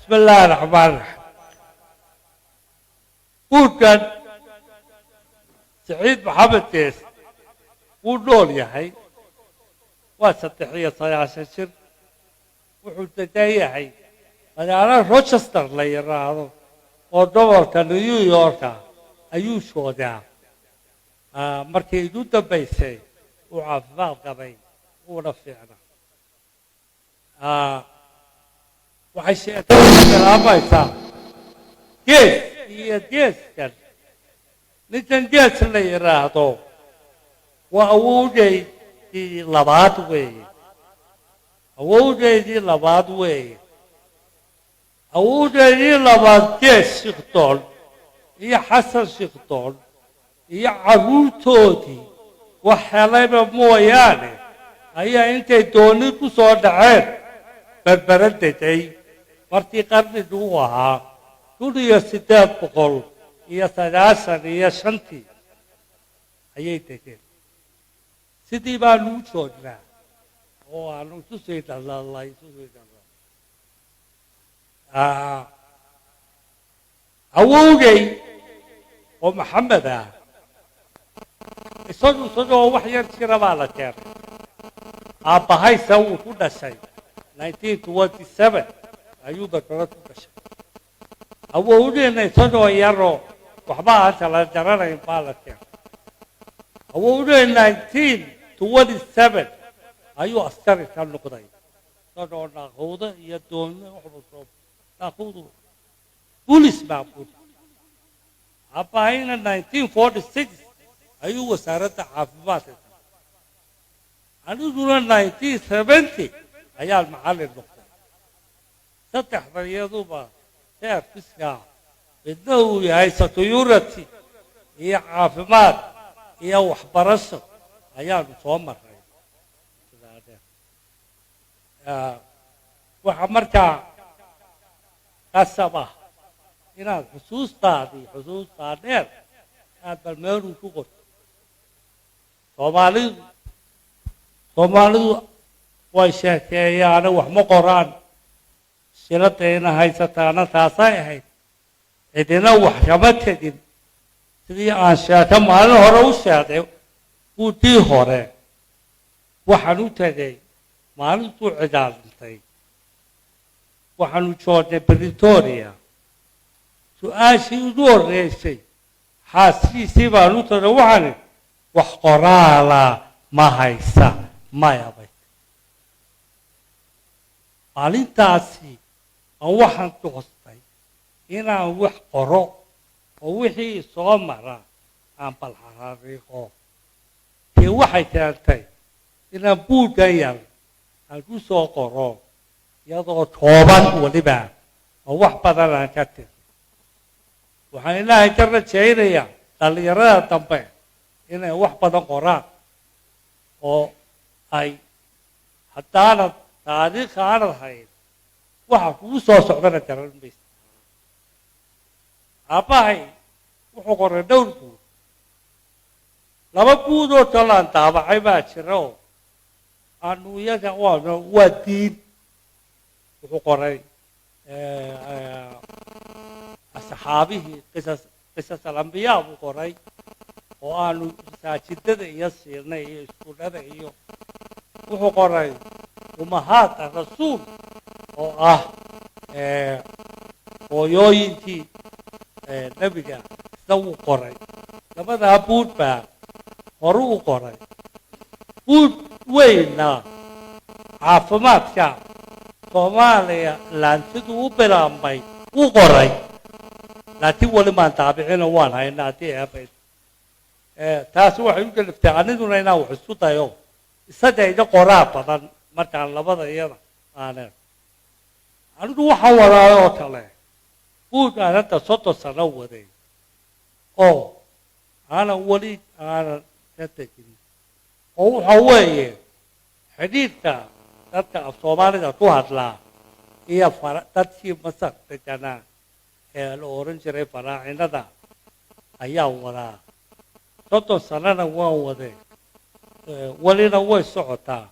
Bismi illaahi raxmaan raxiim. Buuggan Siciid Maxamed Gees wuu nool yahay, waa 93 jir. Wuxuu degan yahay magaalo Rochester la yidhaahdo oo gobolka New Yorka ayuu joogaa. Markii igu dambaysay uu caafimaad qabay, wuuna fiicnaa. Waxay sheekadu bilaabaysaa Gees iyo Geeskan. Ninkan Gees la yidhaahdo waa awowgeydii labaad weeye, awowgeydii labaad weeye. Awowgeydii labaad Gees Shikdoon iyo Xasan Shikdoon iyo carruurtoodii wax helayba mooyaane ayaa intay dooni ku soo dhaceen Berbera degay markii qarnigu u ahaa 1895-tii ayay degeen. Sidii baanu u joognaa oo aanu isu sii dhalalay, isu sii dhalalay. Awowgay oo Maxamed ah, isagoo wax yar jira baa la keenay. Aabbahaysa wuu ku dhashay 1927 ayuu Berbera ku dhashay. Awowgeena isagoo yaroo waxba aan kala garanayn baa la keenay. Awowgeen 1927 ayuu askari ka noqday, isagoo naaquudo iyo doonyo waxbuu soo naaquudu bulis baa buri. Aabbahayna 1946 ayuu wasaaradda caafimaadka galay. Aniguna 1970 ayaan macallin noqday. Saddexda iyaduba service-ka midna uu yahay security iyo caafimaad iyo waxbarasho ayaanu soo maray. Sidaa dheer waxaa markaa qasab ah inaad xusuustaadii, xusuustaa dheer, aad bal meeluu ku qorto. Soomaalidu way sheekeeyaane, wax ma qoraan. Shiladayna haysataana taasay ahayd, cidina wax kama tegin. Sidii aan sheeko maalin hore u sheegay, guudii hore waxaan u tegay maalintuu Cigaal dhintay. Waxaanu joognay Pretoria. Su-aashii ugu horreysay xaaskiisii baan u tagay, waxaan idhi, "Wax qoraala ma haysa?" Maya bay. Maalintaasi aan waxaan doostay inaan wax qoro oo wixii soo mara aan bal xariiqo. Dee waxay keentay inaan buuggan yar aan ku soo qoro, iyadoo kooban weliba oo wax badan aan ka tiri. Waxaan Ilaahay ka rajaynayaa dhallinyarada dambe inay wax badan qoraan oo ay haddaanad taariikh aanad hayn, waxa kugu soo socdana garan maysa. Aabbahay wuxuu qoray dhowr buug. Laba buug oo kale aan daabacay baa jira oo aanu iyaga waa diin. Wuxuu qoray asxaabihii, qisas alambiyaa buu qoray oo aanu masaajidada iyo siinay iyo iskuullada. Iyo wuxuu qoray umahaata rasuul oo ah hooyooyinkii nebiga, isna wuu qoray. Labadaa buug baa horu u qoray. Buug weynna caafimaadka Soomaaliya laansiduu u bilaabmay wuu qoray, laakiin weli maan daabicino, waan haynaa haddii eebayd. Taasi waxay u galiftay aniguna inaan wax isku dayo. Isaga iga qoraa badan markaan labada iyada aaneen. Anigu waxaan wadaa oo kale buug aan hadda 30 sano waday oo aanan weli aanan ka tegin, oo waxa weeye xidhiidhka dadka af Soomaalida ku hadlaa iyo dadkii Masar deganaa ee la oran jiray faraacinada ayaa wadaa. 30 sanana waan waday, welina way socotaa.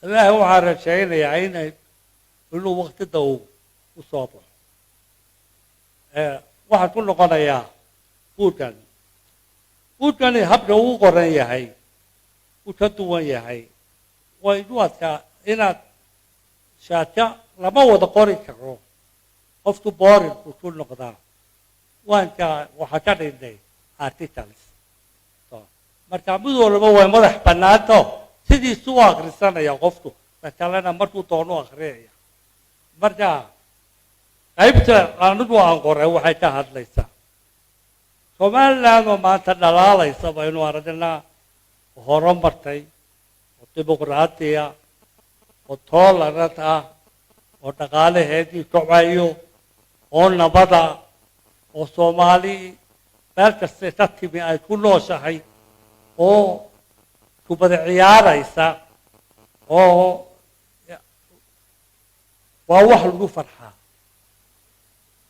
Ilaahay waxaan rajaynayaa inay inuu waqti dhow U soo baxo. Waxaan ku noqonayaa buuggan. Buuggani habka uu qoran yahay uu ka duwan yahay. Waa igu adkaa inaad shaaka lama wada qori karo, qofku boring buu ku noqdaa. Waanka waxaa ka dhignay articles, marka mid walba way madax bannaanto, sidiisu u akhrisanaya qofku, ka kalena markuu doono akhriyaya. Marka qaybta anigu aan qoray waxay ka hadlaysaa Somaliland oo maanta dhalaalaysa baynu aragnaa, oo horumartay, oo dimuqraadiya, oo tolerant ah, oo dhaqaalaheedii kocayo, oo nabada, oo Soomaali meel kaste ka timi ay ku nooshahay, oo kubada ciyaaraysa, oo waa wax lagu farxaa.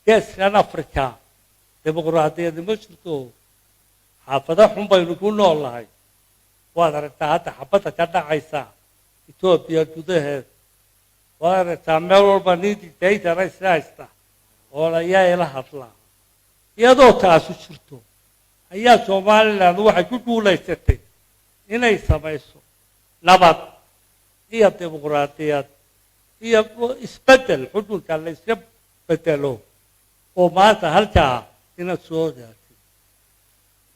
Geeskan Africa dimuqraadiyadi ma jirto, xaafado xun baynu ku nool nahay. Waad aragtaa hadda xabadda ka dhacaysa Etoobiya gudaheed. Waad aragtaa meel walba nin dictator isla haysta oo ayaa ila hadlaa. Iyadoo taasu jirto ayaa Somaliland waxay ku guulaysatay inay samayso nabad iyo dimuqraadiyad iyo isbeddel, xukunka la iska bedelo, oo maanta halkaa inaad soo gaartay.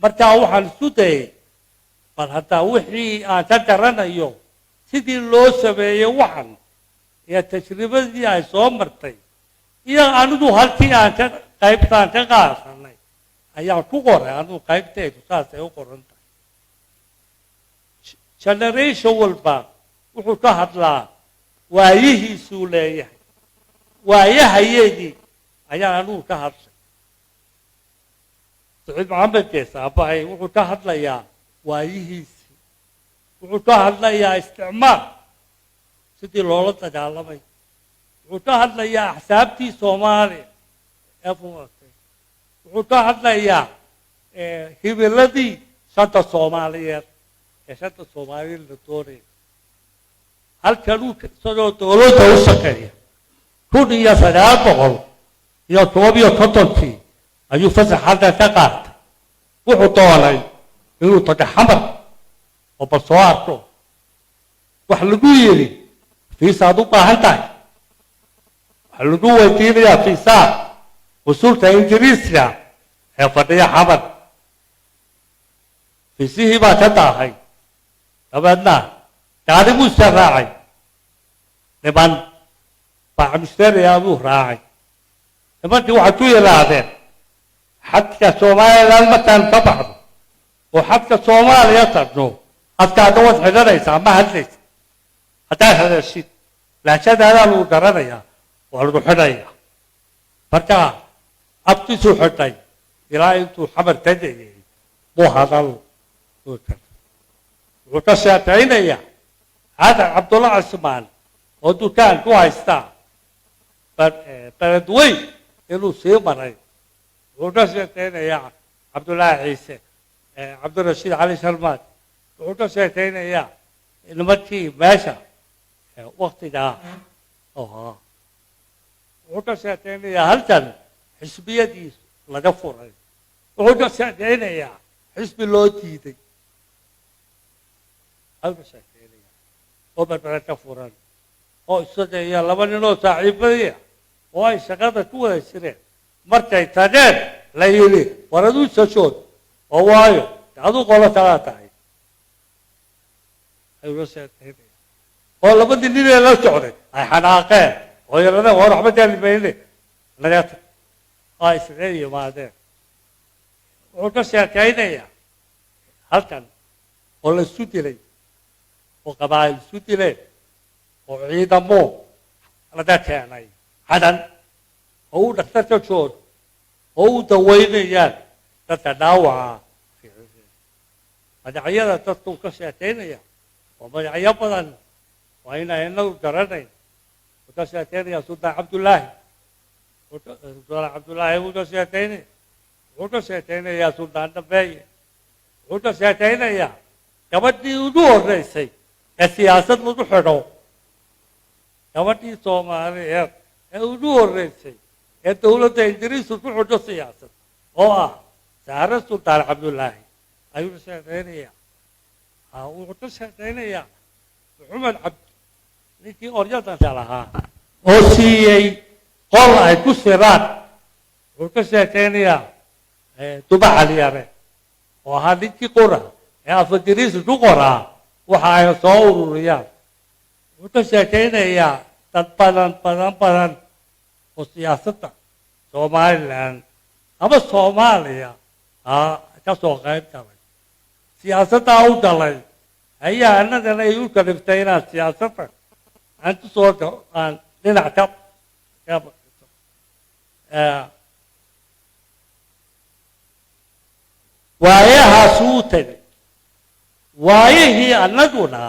Markaa waxaan isku dayay bal haddaa wixii aan ka garanayo sidii loo sameeyey waxan iyo tajribadii ay soo martay iyo anigu halkii aan ka qaybtaan ka qaadanay ayaan ku qoray. Anigu qaybtaydu saasay u qoran tahay. Generation walba wuxuu ka hadlaa waayihiisuu leeyahay. Waayahayeedii ayaan anigu ka hadlay. Saciid Maxamed Gees, aabbahay, wuxuu ka hadlayaa waayihiisii. Wuxuu ka hadlayaa isticmaal sidii loola dagaalamay. Wuxuu ka hadlayaa axsaabtii Soomaaliya ee fumatay. Wuxuu ka hadlayaa hibiladii shanta Soomaaliyeed ee shanta Soomaaliyeed la doonaya. Halkanuu isagoo dowladda u shaqeeya 1951-kii ayuu fasax halkan ka qaatay. Wuxuu doonay inuu tago Xamar oo bal soo arko. Wax lagu yidhi, fiisaad u baahan tahay, waxaa lagu weydiinayaa fiisaa usulta Ingiriiska ee fadhiya Xamar. Fiisihii baa ka daahay. Dabeedna gaari buu iska raacay, niman baaxmusteria buu raacay. Nimankii waxay ku yidhaahdeen, xadka Somaliland markaan ka baxdo oo xadka Soomaaliya tagno, afkaada waad xidhanaysaa, ma hadlaysa. Haddaad hadashid, lahjadaadaa lagu garanayaa, waa lagu xidhayaa. Marka afkiisuu xidhay ilaa intuu Xamar tegayay buu hadal. Wuxuu ka sheekaynayaa Xasan Cabdulla Cismaan oo dukaan ku haystaa Beledweyn inuu sii maray. Wuxuu ka sheekaynayaa Cabdullaahi Ciise, Cabdirashiid Cali Sharmaad. Wuxuu ka sheekaynayaa nimankii meesha waktigaa ahaa. Wuxuu ka sheekaynayaa halkan xisbiyadii laga furay. Wuxuu ka sheekaynayaa xisbi loo diiday ayuu ka sheekaynaya oo Berbere ka furan, oo isaga iyo laba nin oo saaxiibadiia oo ay shaqada ku wada jireen markay tageen la yidhi, war aduu sajood oo waayo aduu qolo kalaa tahay, ayuu ka sheekaynaya. Oo labadii nin ee la socday ay xanaaqeen oo yidhahdeen, war waxba gaali mayne, naga tag, oo ay isaga yimaadeen. Wuxuu ka sheekaynayaa halkan oo la isu dilay, oo qabaa'il isu dileen, oo ciidamo laga keenay Cadan oo uu dhakhtarka joogo oo u daweynayaan dadka dhaawaca. Magacyada dadka uu ka sheekaynaya waa magacyo badan, waa inaa inagu garanayn. Wuxuu ka sheekaynaya Sultaan Cabdullaahi. Sultaan Cabdullaahi wuu ka sheekaynaya. Wuxuu ka sheekaynayaa Sultaan Dhabeeye. Wuxuu ka sheekaynayaa gabadhii ugu horreysay ee siyaasad lagu xidho, gabadhii Soomaaliyeed. ee ugu horreysay ee dowladda Ingiriisku ku xidho siyaasad, oo ah Saare Sultaan Cabdullaahi, ayuu ka sheekaynayaa. Wuxuu ka sheekaynayaa Maxamed Cabdi, ninkii oryadanka lahaa oo siiyey qol ay ku siraan. Wuxuu ka sheekaynayaa Duba Caliyare, oo ahaa ninkii qora ee af Ingiriisi ku qoraa waxa ay soo ururiyaan. Wuxuu ka sheekaynayaa dad badan badan badan oo siyaasadda Somaliland ama Soomaaliya ka soo qayb galay, siyaasaddaa u galay, ayaa annagana ay u kaliftay inaan siyaasadda aan ku soo aan dhinac ka waayahaas uu tegay. Waayihii annaguna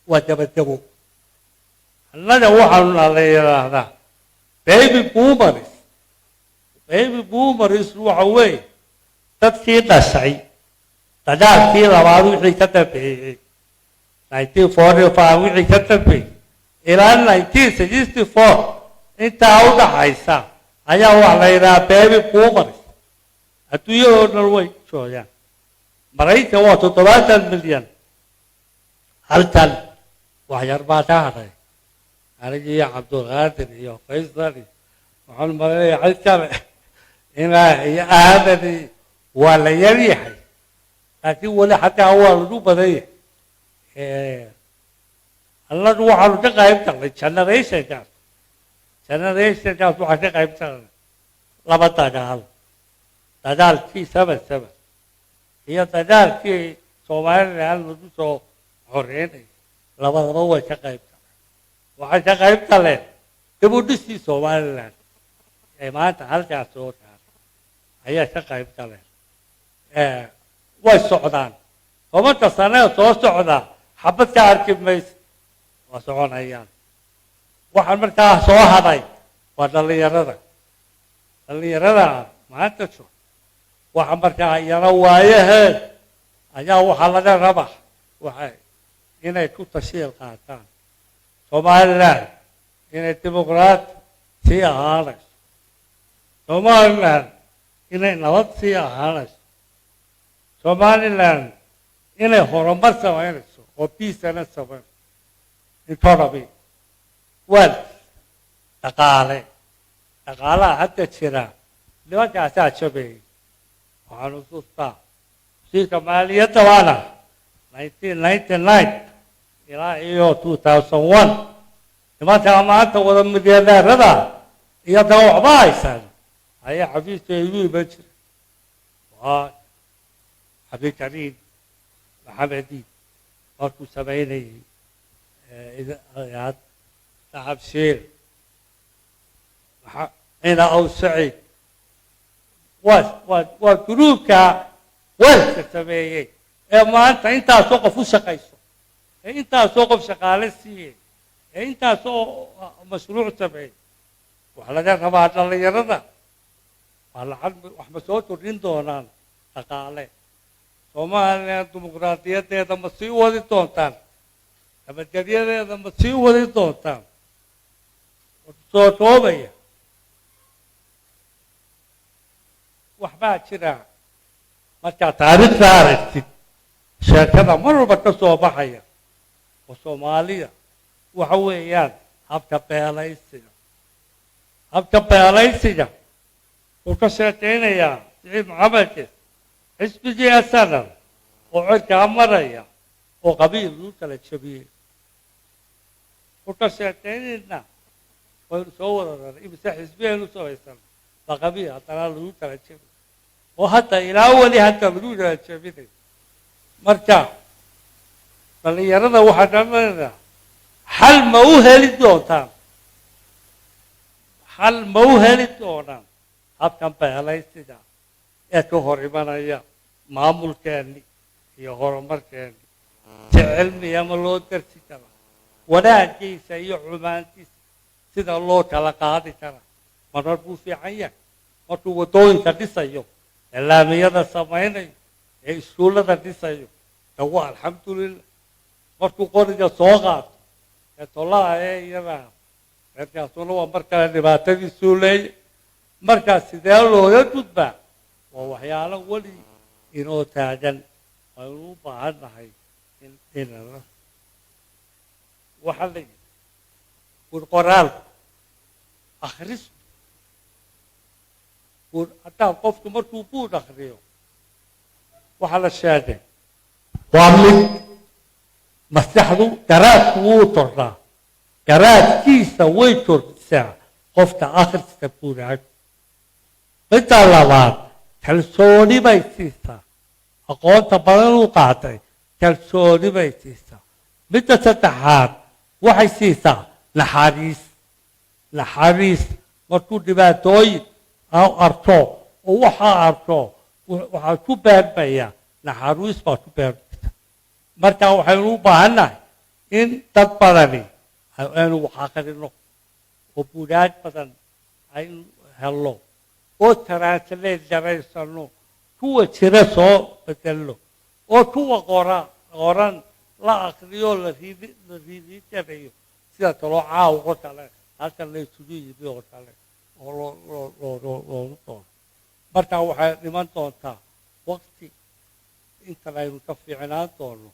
waa dabadabo. Annaga waxaanu la yidhaahdaa baby boomers. Baby boomers waxa weeye dadkii dhashay dagaalkii labaad wixii ka dambeeyey, 1945 wixii ka dambeeyey ilaa 1964, intaa u dhaxaysa ayaa waxa la yidhahaa baby boomers. Adduunyadoo dhan way joogaan. Maraykan waa 70 milyan. Halkan wax yar baa ka hadhay, anigi iyo Cabdulqaadir iyo Faysal iyo waxaan malanaya cid kale inaa iyo Aadani, waa la yar yahay, laakiin weli xataa waa lagu badan yahay. Annagu waxaanu ka qayb galnay generationkaas. Waxaan ka qayb galnay laba dagaal, dagaalkii 77 iyo dagaalkii Somaliland lagu soo xoreynay. Labadaba way ka qayb galeen. Waxay ka qayb galeen dib u dhisii Somaliland ee maanta halkaas soo gaaray ayaa ka qayb galeen. Way socdaan. 10-ka sane soo socdaa xabad ka arki maysa, waa soconayaan. Waxaan markaa soo hadhay waa dhallinyarada. Dhallinyarada maanta joog waxa markaa iyana waayaheed ayaa waxaa laga rabaa waxay inay ku tashiil qaataan Somaliland inay dimuqraati sii ahaanayso, Somaliland inay nabad sii ahaanayso, Somaliland inay horumar samaynayso oo biisana samaynayso, economy, wealth, dhaqaale. Dhaqaalaha hadda jira nimankaasaa jabeeyey. Waxaan xusuustaa wasiirka maaliyadda waana 1999 ilaa iyo 2001. Nimankaa maanta wada milyaneerada iyo daa waxba haysan ayaa xafiiska igu iman jiray. Waa Cabdikariim Maxamediin markuu samaynayay Dahabshiil, ina aw Saciid, waa gruubka wealthka sameeyey ee maanta intaasoo qof u shaqayso, ee intaasoo qof shaqaale siiyey, ee intaasoo mashruuc sameeyey. Waxaa laga rabaa dhallinyarada, waa lacag wax ma soo kordhin doonaan dhaqaale? Soomaaliya dimuqraadiyadeeda ma sii wadi doontaan? Nabadgelyadeeda ma sii wadi doontaan? Soo koobaya, waxbaa jira markaa taariikhda aragtid, sheekada mar walba ka soo baxaya oo Soomaaliya waxa weeyaan habka beelaysiga. Habka beelaysiga wuu ka sheekaynayaa Siciid Maxamedke, xisbigii asanan oo cirkaa maraya oo qabiil lagu kala jabiyey. Wuu ka sheekaynaynaa, waynu soo wada raray imise xisbiyaynu samaysan ba qabiil haddana lagu kala jabiyey, oo hadda ilaa weli hadda lagu kala jabinayo. Marka dhallinyarada waxaa garanaysaa, xal ma u heli doontaan? Xal ma u heli doonaan habkan beelaysiga ee ka hor imanaya maamulkeenni iyo horumarkeenni? Si cilmiya ma loo darsi karaa wanaaggiisa iyo xumaantiisa? Sida loo kala qaadi karaa? Marar buu fiican yahay markuu waddooyinka dhisayo, ee laamiyada samaynayo, ee iskuullada dhisayo, dawa alxamdulilah. Markuu qoriga soo qaato ee tolaha ee iyada Cirkaasuna waa mar kale dhibaatadiisuu leeyay. Markaa sidee looga gudbaa? Waa waxyaalo weli inoo taagan, aynu u baahan nahay in inala waxaa la yidhi buur qoraalku akhristu buur. Haddaa qofku markuu buur akhriyo, waxaa la sheegay waa mid maskaxdu garaadku wuu tordhaa, garaadkiisa way tordhisaa qofka akhrista buuraag. Midda labaad, kalsooni bay siisaa. Aqoonta badan uu qaatay kalsooni bay siisaa. Midda saddexaad, waxay siisaa naxariis. Naxariis markuu dhibaatooyin arko oo waxaa arko, waxaa ku beermaya naxariis baa ku beermaysa. Marka waxaynu u baahannahay in dad badani aynu wax akhrino oo buugaag badan aynu helno oo translate garaysano, kuwa jira soo bedelno oo kuwa qora qoran la akriyo, la riidi garayo, sida kaloo caawa oo kale halkan la isugu yimi oo kale oo loo loo loo loo loogu doono. Marka waxay dhiman doontaa waqti intan aynu ka fiicnaan doono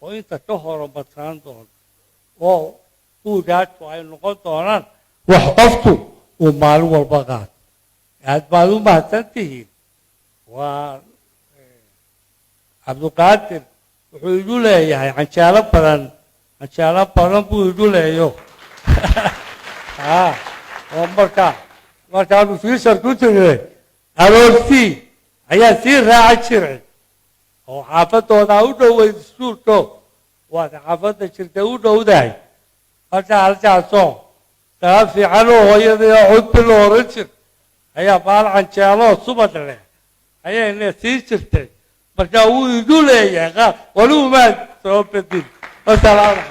oo inta ka horumarsanaan doono oo buugaagtu ay noqon doonaan wax qofku uu maalin walba qaato. Aad baad u mahadsan tihiin. Waa Cabduqaadir wuxuu igu leeyahay canjeelo badan, canjeelo badan buu igu leeyo. Oo markaanu fiishar ku jirnay, aroortii ayaa sii raaci jiray oo xaafadoodaa u dhoweyd iskuulko, waad xaafadda jirtay u dhowdahay. Marka halkaasoo dala fiican oo hooyadii oo cudbi la oran jir ayaa baal canjeeloo subag leh ayayna sii jirtay. Marka wuu igu leeyahay qaar weli umaan soo bedin. Wasalaamu.